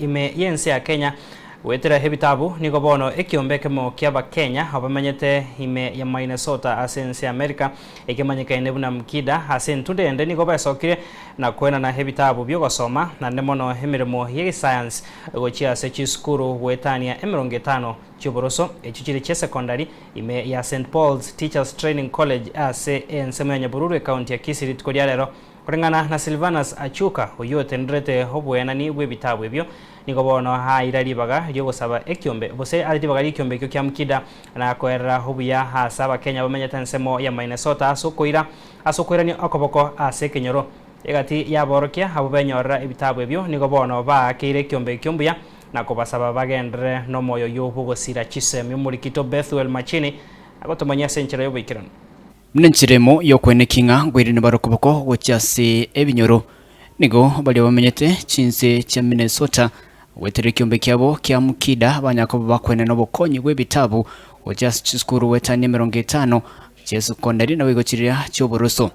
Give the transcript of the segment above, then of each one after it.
Ime y'ense ya Kenya goetera ebitabu nigo bono ekiombe ekemo ki'Abakenya abamenyete ime ya Minnesota ase ense ya America ekemanyekaine buna Mkida ase entunda ende nigo besokire na koenana ebitabu bi'ogosoma naende mono emeremo y'egesayansi gochia ase chisukuru goetania emerongo etano chi'oboroso echio chire chi'esekondari ime ya St Paul's Teachers Training College ase ensemo ya Nyabururu ekaunti ya Kisii rituko ria rero. Koreng'ana na Silvanus Achuka, oyio otenerete oboenani bw'ebitabu ebio, nigo bono aira ribaga ri'ogosaba ekiombe, gose are ribaga ri'ekiombe ekio kia Mkida, na koerera obuya ase Abakenya bamenyete ensemo ya Minnesota ase okoira ase okoirania okoboko ase ekenyoro. Egati y'aborokia abwo benyorera ebitabu ebio nigo bono baakeire ekiombe ekio mbuya na kobasaba bagenderere nomoyo oyio bw'ogosira chisemi. Omorikito Bethuel Machini agotomanyia ase enchera y'oboikeranu. Buna enchera emo y'okweneki ng'a ngoirane bare okoboko gochia ase ebinyoro, nigo baria bamenyete chinse chia Minnesota goetera ekiombe kiabo kia Mukida banyara koba bakwenena obokonyi bw'ebitabu gochia ase chisukuru goetania 50 chi'esekondari naboigo chiria chi'oboroso.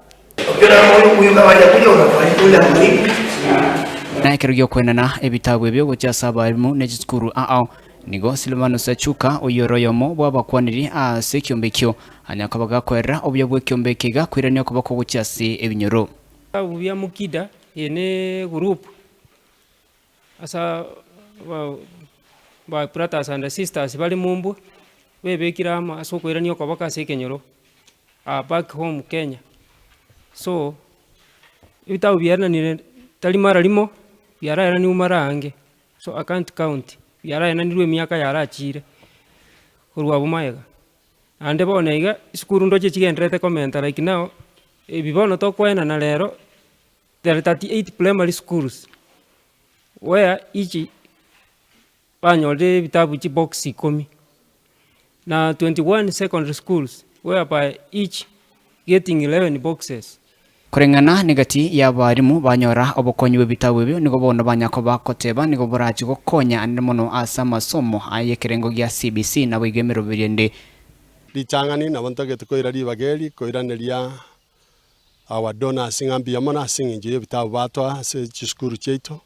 Na ekero gi'okwenena ebitabu ebio gochia ase abalimu ne chisukuru ao, Nigo Silvanus Achuka, oyio ore oyomo bw'abakwaneri ase ekiombe ekio, anya koba gakoerera obuya bw'ekiombe eke iga koirania okoboko gochia ase ebinyoro. Ebitabu bia Mukida eye ne group asa ba brothers and sisters bare mombwa bebekire amo ase okoirania okoboko ase ekenyoro back home Kenya. So ebitabu biaenanire tari mara rimo, biaraenanigwe mara aange. So I can't count, biaraenanirwe emiaka yarachire korwa abwo magega. Naende bono iga, esukuru ndoche chigendererete komenta like now, ebi bono tokoenana rero, there are 38 primary schools where each banyorire ebitabu chibox ikomi, na 21 secondary schools whereby each getting 11 boxes. Koreng'ana negati y'abarimu banyora obokonyi bw'ebitabu ebio, nigo bono banya koba goteba nigo borache gokonya anene mono ase amasomo ay'ekerengo gia CBC naboigo emeroberi ende. Ritang'ani nabo ntagete koira ribaga eri koiraneria our donors ng'a mbuya mono ase eng'encho y'ebitabu batoa ase chisukuru chiaito.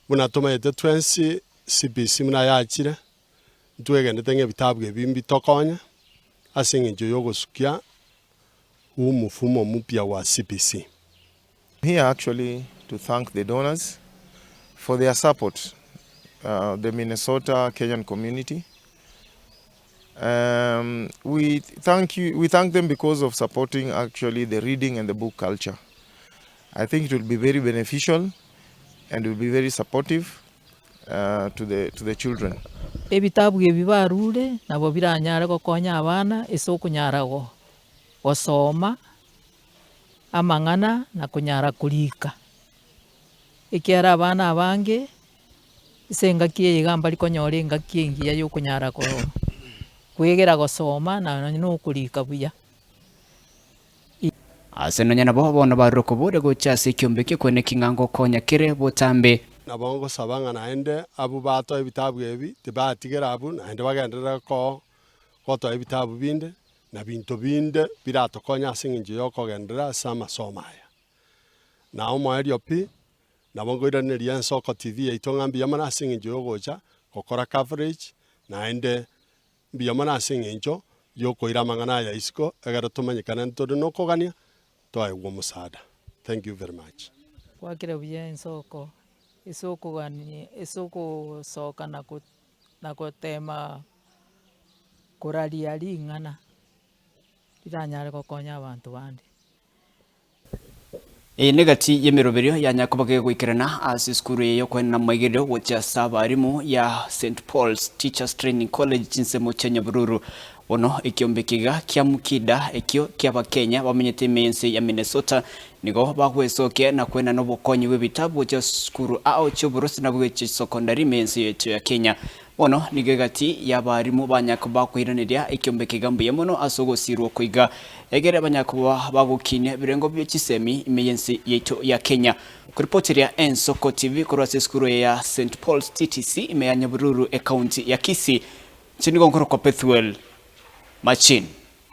Buna tomaete twensi CBC buna yachire, ntwegenete ng'a ebitabu ebi mbitokonye ase eng'encho y'ogosukia huu mfumo mpya wa CBC. I'm here actually to thank the donors for their support the Minnesota Kenyan community. Um, we thank you, we thank them because of supporting actually the reading and the book culture. I think it will be very beneficial and will be very supportive uh, to the, to the children. Ebitabu ebi barure nabo biranyare gokonya abana ase okonyara gosoma amang'ana na konyara korika. Ekiagera abana abange ase engaki eye iga mbari konyora engaki engiya ya okonyara kwegera gosoma na nonye na okorika buya. Ase nonya nabo bono barure okoboria gocha ase ekiombe ekio kweneki ng'a ngokonya kere botambe. Nabo ngosaba ng'a naende abwo batoa ebitabu ebi tibatigera abwo, naende bagenderere koo gotoa ebitabu binde, na binto binde biratokonye ase eng'encho ya okogenderera ase amasomo aya. Na omoerio pi, nabo nkoiraneria Ensoko TV yaito ng'a mbuya mono ase eng'encho ya ogocha gokora coverage, naende Mbuya mono ase engencho y'okoira amang'ana aya isiko, ekero tomanyekane ntore nokogania, twaegwa omosaada. Thank you very much. Gwakire buya ensoko ase okogania ase ogosoka na ko na gotema koraria ring'ana riranyare gokonya abanto bande. Eye negati y'emeroberio ya nyakoba kegoikerana ase esukuru eye y'okoenena amaigerero gochia ase abarimu ya St Paul's Teachers Training College chinsemo chia Nyabururu. Bono ekiombe kiga kia Mukida ekio ki'Abakenya bamenyete ime y'ense ya Minnesota nigo bagwesokia na koenana obokonyi bw'ebitabu gochia ase chisukuru ao chi'oborosi na bwe chisokondari ime y'ense yaito ya Kenya. Bono nigo egati y'abarimu ba Nyakoba koiraneria ekiombe kiga mbuya mono ase ogosiirwa oko iga, egere abanyakoba bagokinia ebirengo bie chisemi ime y'ense yaito ya Kenya. Koripoteria Ensoko TV korwa ase esukuru eye ya St Paul's TTC ime ya Nyabururu ecounty ya Kisii, inche nigo nkorokwa Bethuel Machini.